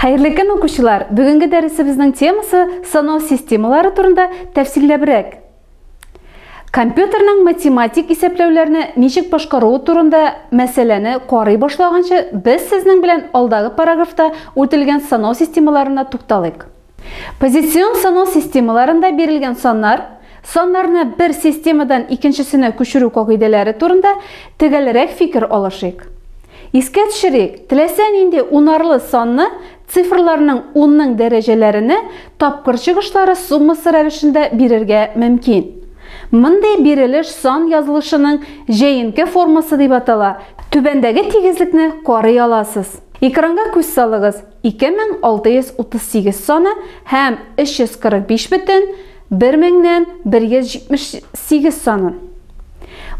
Хәерле көн, укучылар! Бүгенге дәресебезнең темасы санау системалары турында тәфсилләбрәк. Компьютерның математик исәпләүләрне ничек башкаруы турында мәсьәләне карый башлаганчы, без сезнең белән алдагы параграфта үтелгән санау системаларына тукталыйк. Позицион санау системаларында бирелгән саннар, саннарны бер системадан икенчесенә күчерү кагыйдәләре турында төгәлрәк фикер алышыйк. Искә төшерик, теләсә нинди унарлы санны цифрларның унның дәрәҗәләренә тапкыр чыгышлары суммасы рәвешендә бирергә мөмкин. Мондый бирелеш сан язылышының җәенке формасы дип атала. Түбәндәге тигезлекне карый аласыз. Экранга күз салыгыз, 2638 саны һәм 345 бөтен 1178 санын.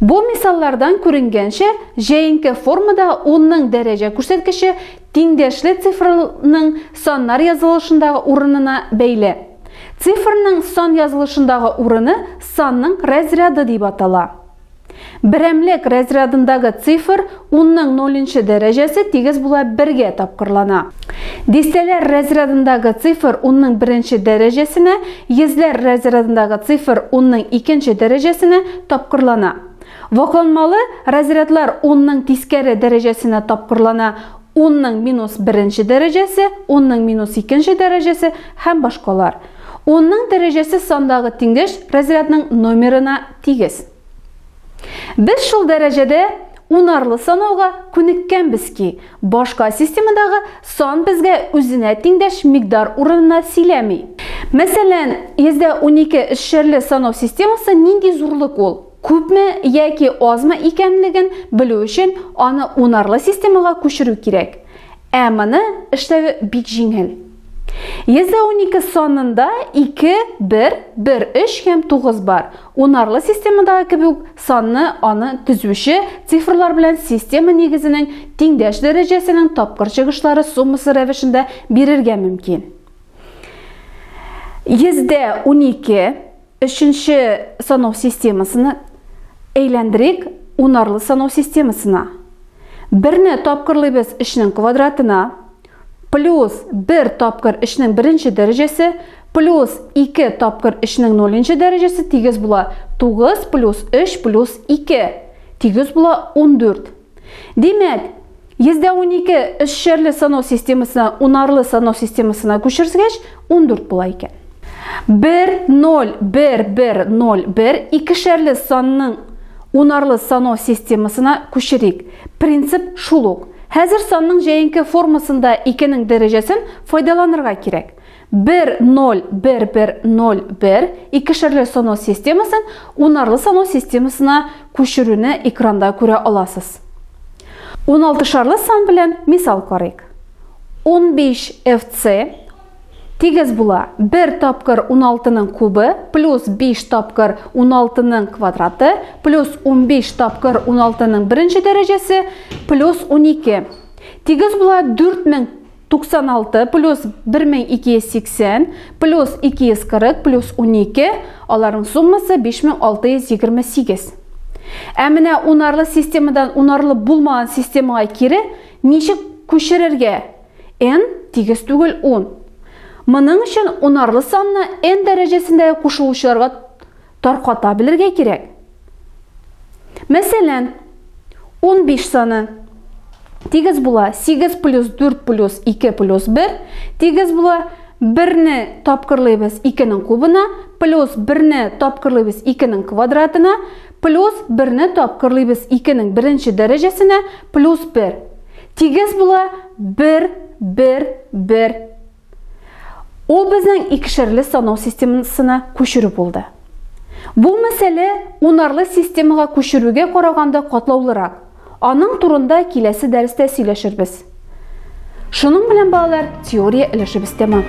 Бу мисаллардан күренгәнчә, җәенке формада унның дәрәҗә күрсәткече тиңдәшле цифрның саннар язылышындагы урынына бәйле. Цифрның сан язылышындагы урыны санның разряды дип атала. Берәмлек разрядындагы цифр унның ноленче дәрәҗәсе тигез була бергә тапкырлана. Дистәләр разрядындагы цифр унның беренче дәрәҗәсенә, йөзләр разрядындагы цифр унның икенче дәрәҗәсенә тапкырлана. Вакланмалы разрядлар унның тискәре дәрәҗәсенә тапкырлана, унның минус беренче дәрәҗәсе, унның минус икенче дәрәҗәсе һәм башкалар. Унның дәрәҗәсе сандагы тиңдәш разрядның номерына тигез. Без шул дәрәҗәдә унарлы санауга күнеккәнбез ки, башка системадагы сан безгә үзенә тиңдәш микъдар урынына сөйләми. Мәсәлән, 12 өчшәрле санау системасы нинди зурлык ул? Күпме яки азмы икәнлеген белү өчен аны унарлы системага күчерү кирәк. Ә моны эшләве бик җиңел. 12 санында 2, 1, 1, 3 һәм 9 бар. Унарлы системадагы кебек үк санны аны төзүче цифрлар белән система нигезенең тиңдәш дәрәҗәсенең тапкыр чыгышлары суммасы рәвешендә бирергә мөмкин. 12 өченче санау системасына әйләндерик унарлы санау системасына. Берне тапкырлыйбыз 3-нең квадратына, плюс 1 тапкыр 3-нең беренче дәрәҗәсе, плюс 2 тапкыр 3-нең ноленче дәрәҗәсе тигез була 9 плюс 3 плюс 2 тигез була 14. Димәк, 12 өчшәрле санау системасына унарлы санау системасына күчергәч 14 була икән. 1, 0, 1, 1, 0, 1 икешәрле санның унарлы санау системасына күчерик. Принцип шул ук. Хәзер санның җәенке формасында 2-нең дәрәҗәсен файдаланырга кирәк. 1, 0, 1, 1, 0, 1 икешәрле санау системасын унарлы санау системасына күчерүне экранда күрә аласыз. 16-шарлы сан белән мисал карыйк. 15 FC тигез була 1 тапкыр 16-ның кубы плюс 5 тапкыр 16-ның квадраты плюс 15 тапкыр 16-ның беренче дәрәҗәсе плюс 12. Тигез була 4096 плюс 1280 плюс 240 плюс 12, аларның суммасы 5628. Ә менә унарлы системадан унарлы булмаган системага кире ничек күчерергә? N тигез түгел 10. Моның өчен унарлы санны n дәрәҗәсендәге кушылучыларга тарката белергә кирәк. Мәсәлән, 15 саны тигез була 8 плюс 4 плюс 2 плюс 1 тигез була 1-не тапкырлыйбыз 2-нең кубына плюс 1-не тапкырлыйбыз 2-нең квадратына плюс 1-не тапкырлыйбыз 2-нең беренче дәрәҗәсенә плюс 1. Тигез була 1, 1, 1. Ул безнең икешәрле санау системасына күчерү булды. Бу мәсьәлә унарлы системага күчерүгә караганда катлаулырак. Аның турында киләсе дәрестә сөйләшербез. Шуның белән, балалар, теория өлешебез тәмам.